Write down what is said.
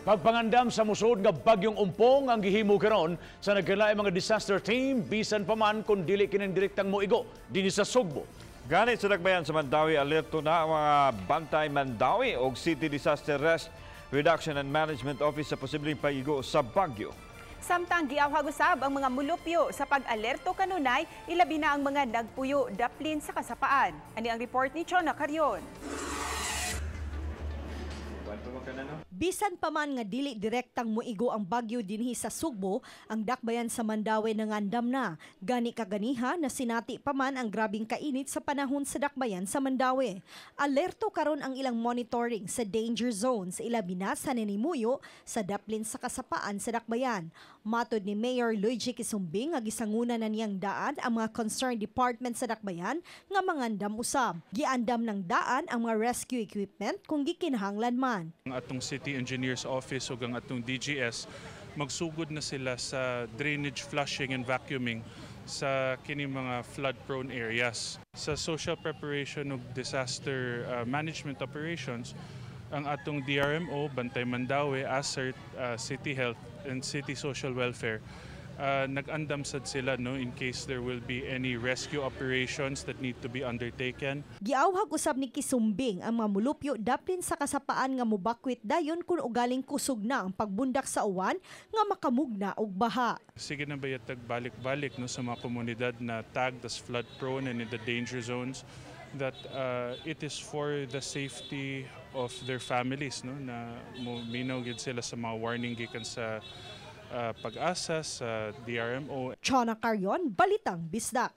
Pagpangandam sa musod nga bagyong Ompong ang gihimo karon sa nagkalaing mga disaster team, bisan pa man kung dili kining direktang moigo dinhi sa Sugbo. Ganit sa Dakbayan sa Mandaue, alerto na ang mga Bantay Mandaue og City Disaster Risk Reduction and Management Office sa posibleng pag-igo sa bagyo. Samtang giawhag usab ang mga mulupyo sa pag-alerto kanunay, ilabi na ang mga nagpuyo daplin sa kasapaan. Ani ang report ni Chona Carion. Bisan pa man nga dili direktang muigo ang bagyo dinhi sa Sugbo, ang Dakbayan sa Mandaue nangandam na. Gani kaganiha na sinati pa man ang grabing kainit sa panahon sa Dakbayan sa Mandaue. Alerto karon ang ilang monitoring sa danger zones, ilabi na sa nanimuyo sa daplin sa kasapaan sa Dakbayan. Matod ni Mayor Luigi Quisumbing nga gisanguna na niyang daan ang mga concerned department sa Dakbayan nga mangandam usab. Giandam ng daan ang mga rescue equipment kung gikinahanglan man. Ang atong City Engineers Office ug ang atong DGS, magsugod na sila sa drainage flushing and vacuuming sa kini mga flood-prone areas. Sa social preparation ug disaster management operations, ang atong DRMO, Bantay Mandaue, ASERT, City Health and City Social Welfare, nag-andam sad sila, no, in case there will be any rescue operations that need to be undertaken. Giawhag usab ni Quisumbing ang mga mulupyo daplin sa kasapaan nga mubakwit dayon kung ugaling kusog na ang pagbundak sa uwan nga makamugna og baha. Sige na ba balik-balik, no, sa mga komunidad na tagged as flood prone and in the danger zones that it is for the safety of their families, no, na minaw gid sila sa mga warning gikan sa PAGASA, sa DRMO. Chona Carion, Balitang Bisdak.